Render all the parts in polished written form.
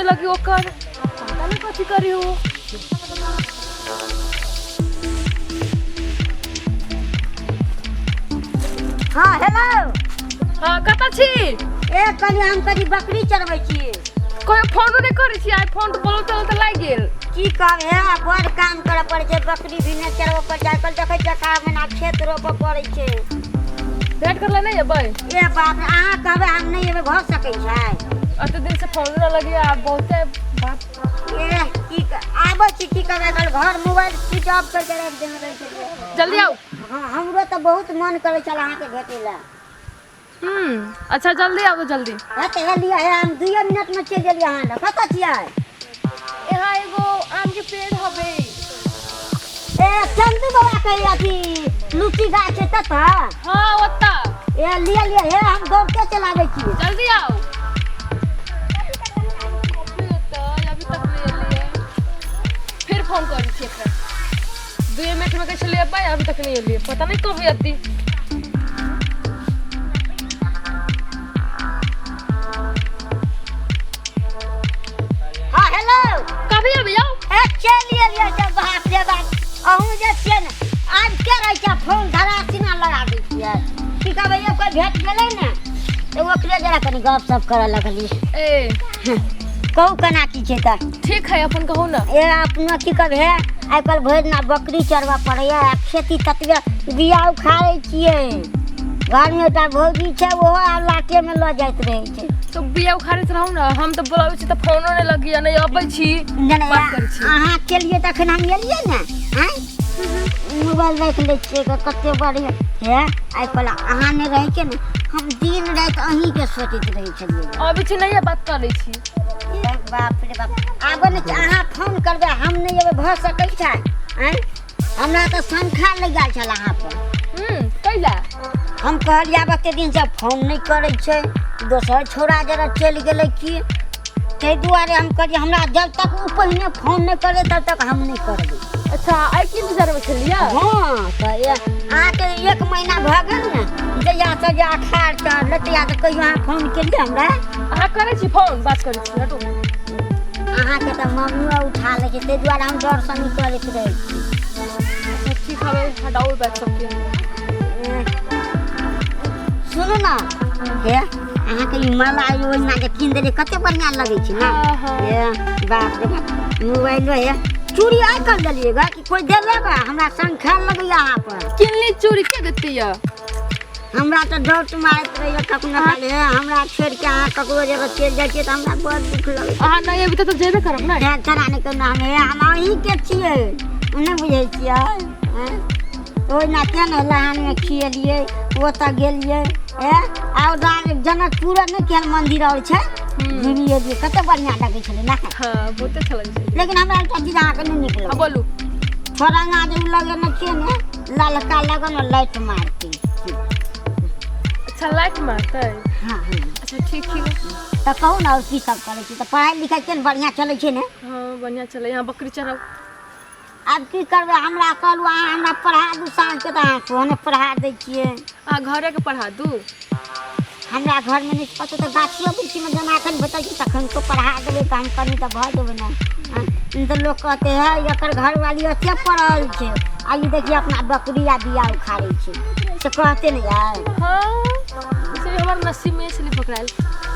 लगी ओकर पता नहीं कथी करी हो। हाँ हेलो। हाँ कतऽ छी? ए कनि हम कनि बकरी चरबै छी। कोई फोन नहि करै छी आइ फोन तऽ बोलौते बोलौते लागि गेल। की कहब हे बड़ काम करऽ पड़ै छै बकरी भी नहि चरबऽ पड़ै छै आइ काल्हि देखै छियै अखाड़ महिना खेत रोपऽ पड़ै छै। भेंट करला नहि एबै? ए बाप रे अहाँ कहबै हम नहि एबै भऽ सकै छै? एते दिन से फोन नहि लगी आ बहुते बात। ए की आबै छी की कहबै आइ काल्हि घर मोबाइल स्विच ऑफ करके राखि देने रहै छै। जल्दी आउ। हाँ हमरो तऽ बहुत मन करै छल अहाँके भेटै लए। अच्छा जल्दी आबू जल्दी। हाँ तऽ एलियै हे हम 2 मिनट में चलि गेलियै अहाँ लग। कतऽ छियै? यहाँ एगो आम के पेड़ हबे। ए चंदू बाबा के अथी लुची गाछ छै ततऽ? हाँ ओतऽ। ए लिअ लिअ हे हम दौड़ते चलाबै छी। जल्दी आउ। अभी तक नहीं एलियै। फिर फोन करै छी एकरा। 2 मिनट में कहै छलियै अबै अभी तक नहीं एलियै पता नहीं कब अती। हाँ हेलो। कभी अभी आओ। ए चलि एलियै जे बाप रे बाप अहूँ जे छियै ने आज के रहै छै फोन धरा सीना लगा दै छियै। की कहबै ये कोइ भेट गेलै ने तऽ ओकरे जरा कनि गप सप करऽ लगलियै। ए कहू केना की छै तऽ? ठीक है अपन कहू ना। ए अपना की कहबै हे आइ काल्हि भरि दिना बकरी चरबऽ पड़ैए आ खेती ततबे बिया उखाड़ै छियै। घरमे एकटा भौजी छै ओहो आब लाटेमे लऽ जाइत रहै छै। तो बिया उखाड़ैत रहू ना हम तऽ बोलाबै छी तऽ फोनो नहि लगैया नहि अबै छी। नहि नहि बात करै छी। अहाँ केलियै तखन हम एलियै ने। आँय मोबाइल राखि लै छियै कते बढ़िआँ हे आइ काल्हि अहाँ नहि रहै छियै ने हम दिन राति अहीँके सोचैत रहै छलियै। अबै छी नहि बात करै छी। ए बाप रे बाप आबै नहि छै अहाँ फोन करबै हम नहि एबै भऽ सकै छै? आँय हमरा तऽ शंखा लागि गेल छल अहाँ पर। कैला? हम कहलियै आब एते दिनसँ फोन नहि करै छै दोसर छौड़ा जरा चलि गेलै की ताहि दुआरे हम कहलियै हमरा जब तक ओ पहिने फोन नहि करै तब तक हम नहि करबै। अच्छा आइ की इंतजारमे छलियै? हाँ तऽ अहाँके 1 महीना भऽ गेल ने जहियासँ जे अखाड़ चढ़लै तहियासँ कहियो अहाँ फोन केलियै हमरा? अहाँ करै छी फोन बात करै छी हटू। अहाँके तऽ मम्मियो उठा लै छै ताहि दुआरे हम डरसँ नहि करैत रहै छी। अच्छा ठीक हवे हटाउ बैग सबके। सुनू ने हे अहाँके ई माला ओहिना जे कीन देलियै कते बढ़िआँ लगै छै ने। हे बाप रे बाप मोबाइलो हे चूड़ी आइ काल्हि देलियै गा कि कोइ देले बा? हमरा शंखा लगैया अहाँ पर। किनली चूड़ी के देती या? हमरा तऽ डर मारैत रहैया कखनो काल हे हमरा छोड़ि के अहाँ ककरो जगह चलि जाइ छियै तऽ हमरा बड़ दुख लगै। अहाँ नहि एबै तऽ जेबे करब ने? तेना नहि कहू हम हे हम अहीँके छियै नहि बुझै छियै। ओहिना के ने लहानमे खिएलियै ओतऽ गेलियै हे आओर जनकपुर नहि केहन मन्दिर आओर छै घुमि एलियै कते बढ़िआँ लगै छलै ने। हाँ बहुते अच्छा लगै छलै। लेकिन हमरा एकटा चीज अहाँके नहि नीक लगै। बोलू। छोरंगा जे लगेने छियै ने ललका लगन लाइट मारतै। अच्छा लाइट मारतै? हाँ हाँ। अच्छा ठीक ठीक। तऽ कहू ने आओर की सब करै छी तऽ पढ़ाइ लिखाइ केहन बढ़िआँ चलै छै ने? हाँ बढ़िआँ चलै। यहाँ बकरी चराउ। आब की करबै हमरा कहलहुँ अहाँ हमरा पढ़ा दू साँझके तऽ अहाँ सेहो नहि पढ़ा दै छियै। अहाँ घरेके पढ़ा दू। हमरा घरमे नहि कतहु तऽ गाछियो वृक्षीमे जेना एखन भेटै छै तखन तो पढ़ा देबै तऽ हम कनि तऽ भऽ जेबै ने। नहि तऽ लोक कहतै हे एकर घरवाली एते पढ़ल छै आ ई देखियै अपना बकरी आ बिया उखाड़ै छै से कहते ने यार। हाँ से हमर नसीब में छलै पकड़ायल।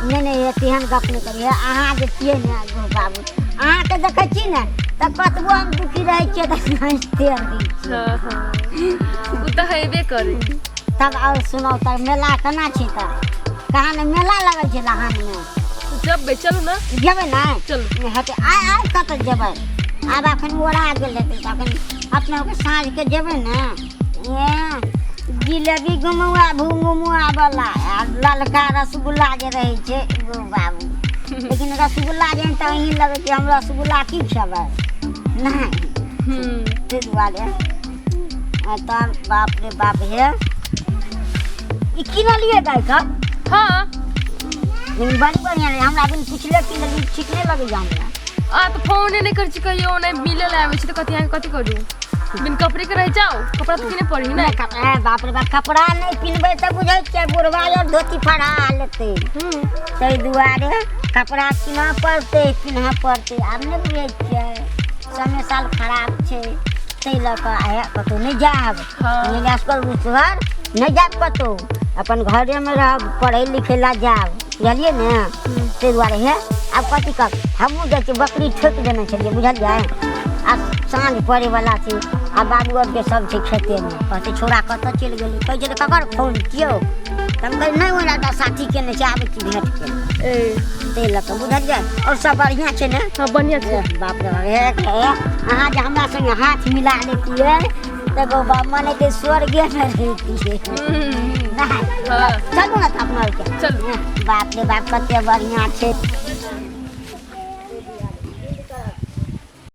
नहि नहि हे तेहन गप नहि करियै अहाँ जे छियै ने बाबू अहाँके देखै छी ने तऽ कतबो हम दुखी रहै छियै तऽ हँसिते रहै छियै। हाँ हाँ ओ तऽ हेबे करै। तब आओर सुनाउ तऽ मेला केना छै तऽ कहाँ ने मेला लगल छै लहानमे? जबै चलू ने। जेबै ने? चलू। हेतै आइ आइ कतऽ जेबै आब एखन ओरा गेल हेतै तऽ एखन अपना सबके साँझके जेबै ने। ए जिलेबी घुमुआ घुमुआ वाला आ ललका रसगुल्ला जे रहै छै गो बाबू लेकिन रसगुल्ला जे तऽ अहीं लगै छै हम रसगुल्ला की खेबै नहि ताहि दुआरे। तब बाप रे बाप हे ई किनलियै गाय का? हाँ लेकिन बड़ी बढ़िआँ रहै हमरा बिन पुछले किनलियै ठीक नहि लगैया हमरा। आ तऽ फोने नहि करै छी कहियो नहि मिले लए आबै छी तऽ कथी अहाँके कथी करू बिन कपड़े के रहि जाउ कपड़ा तऽ किने पड़ी ने। कपड़ा बाप रे बाप कपड़ा नहि पिन्हबै तऽ बुझै छियै बुढ़वा आर धोती फड़ा लेतै ताहि दुआरे। कपड़ा कीनऽ पड़तै, पिन्हऽ पड़तै। आब नहि बुझै छियै, समय साल खराब छै, ताहि लऽ कऽ आइ कतहु नहि जायब। नहि असगर उसगर नहि जायब कतहु, अपन घरेमे रहब, पढ़ै लिखै लए जायब, बुझलियै ने? ताहि दुआरे हे आब कथी कहब, हमहूँ जाइ छियै। बकरी ठोकि देने छलियै, बुझलियै? आ साँझ पड़ैवला छै आ बाबू आरके सब छै खेतेमे। कहतै छौड़ा कतऽ चलि गेलै? कहै छलै ककर फोन कियौ? तऽ हम कहलियै नहि, ओहिना एकटा साथी केने छै, आबै छी भेँट के। ए। ताहि लऽ कऽ, बुझलियै? आओर सब बढ़िआँ छै ने? हाँ, बढ़िया छै। ए, बाप रे बाप, हे हे, अहाँ जे हमरा संगे हाथ मिला लेतियै तऽ गो बाप मने के स्वर्गे मे रहितियै। नहि। हाँ। चलू ने तऽ अपना आरके। चलू। बाप रे बाप, कते बढ़िआँ छै।